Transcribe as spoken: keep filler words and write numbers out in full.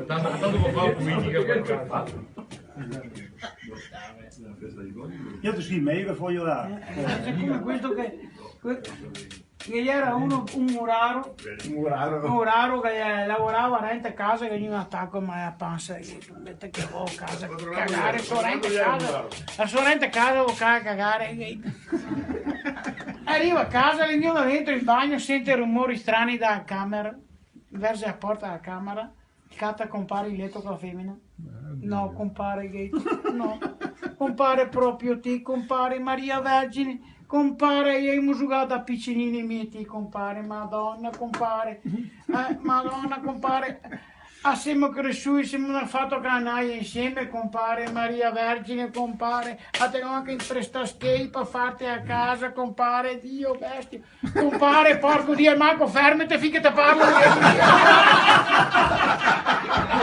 Tanto, tanto che fa politica per casa. Io ti sì, meglio che voglio dare. Eh, eh, come questo che, que-, che gera uno, un muraro, un muraro, un muraro che, eh, lavorava dentro casa, che ghe vegniva un ataco, ma la pansa, che, che vo casa, cagare, so dentro casa, la so dentro casa, vo ca-, cagare, che... Arriva a casa, el vien dentro in bagno, sente rumori strani da camera, verze la porta dela camera, cata compare in leto co la femena. No, compare, che, no. Compare, proprio ti, compare, Maria Vergine, compare, ghemo zugà da picinini mi e ti, compare, Madona, compare. Eh, Madona, compare. Ah, semo cresui, semo fato canaie insieme, compare, Maria Vergine, compare. A te go anca imprestà schei par farte a casa, compare, Dio bestia. Compare, porco Dio, manco fermete finché te parlo.